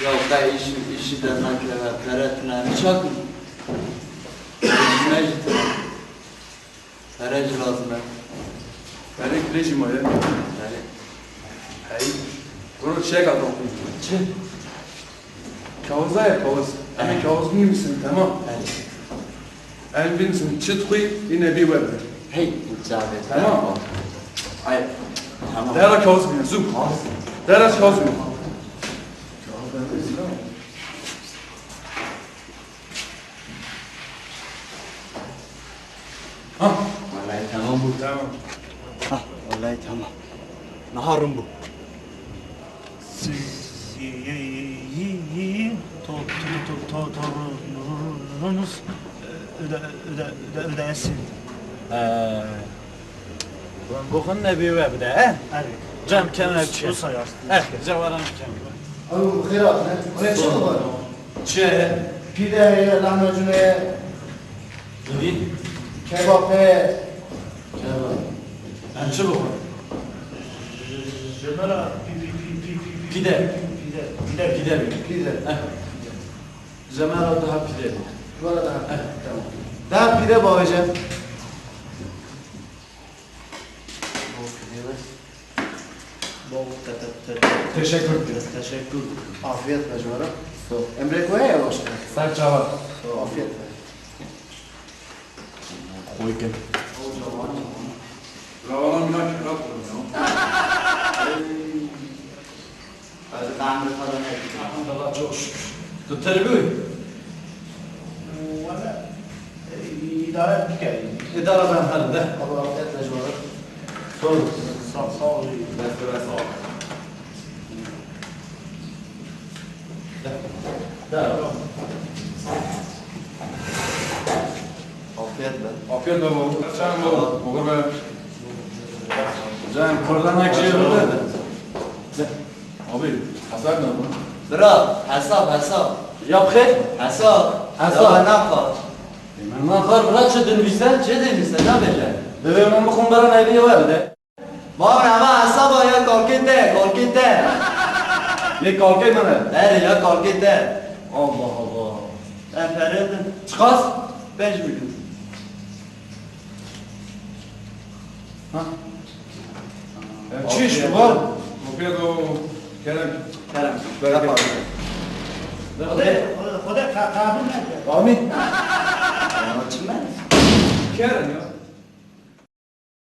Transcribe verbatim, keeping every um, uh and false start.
Ya qey îş, îşî dernakeve, pere tune, em çakin? Me jî tune. Pere jî lazim e. Pere kilê jî maye. Pere. Hey. Goro çiyek ato. Çi? Kawuza ye kawuz. Em ê kawuz binivîsin, tamam. Em binivîsin, çi dixwî, yine bî we bide. Hey, çavê. Tamam. Ay, tamam. Dera kawuz bine, zû. Dera kawuz bine. Ha? Vallahi tamam bu. Tamam. Ha, vallahi tamam. Naharım bu. Siz y-, y-, y-, y-, to-, to-, to-, to-, torununuz öde-, öde-, öde-, ödesin. Ee, Lan bu xun ne bir web de, he? Evet. Cem kemer çi? Bu sayar. He, cevaran kemer. Ew bi xêr hatine. Hûn ê çi bixwin? Çi? Pîde heye, lahmacun heye. Dî? Kebap heye. Kebap. Em çi bixwin? Ji me re pî-, pî-, pî-, pî-, pî-, pî-, Pîde. Pîde. Pîde. Pîde. Pîde. Heh. Ji me re daha pîde. Ji me re daha pîde. Heh. Tamam. Daha pîde bavêje. Bol pîde be. Bol te-, te-, te-, te-, Teşekkür ederim. Teşekkür. Afiyet be ji we re. Sağ ol. Emrê ku heye başka? Ser çava. Afiyet be. Koy gel. Ravana mina kira koyun ya. Ez de emrê xwe de nekir. Elhamdülillah, çok şükür. Tu terbiyê? Wala, e, idare bikerî. Îdare ben herinde. Allah afiyet ve cevabı. Sor. Sağ, sağ ol. Bes, bes, sağ ol. De, de. Afiyet be. Afiyet be baba. Sen baba. Okur be. Sen kurdan ekşi. De. Abi, hesap ne bu? Bira, hesap, hesap. Ya bixêr? Hesap. Hesap. Ya nafa. E, men naxar bira çi dinivîse? Çi dinivîse, ne bêje? Divê min bixwim bira neviyê we bide. Bavê, eva hesaba ya kalkê te, kalkê te. Lê kalkê min e. Erê ya kalkê te. Allah Allah. Em pere din. Çiqas? Pênc milyon. Ha? Ya çi iş bu? Afiyet o. Kerem. Kerem. Bereket. Yapalım. Xwedê, Xwedê ka-, kabul neke. Amîn. Ama çi me? Kerem ya.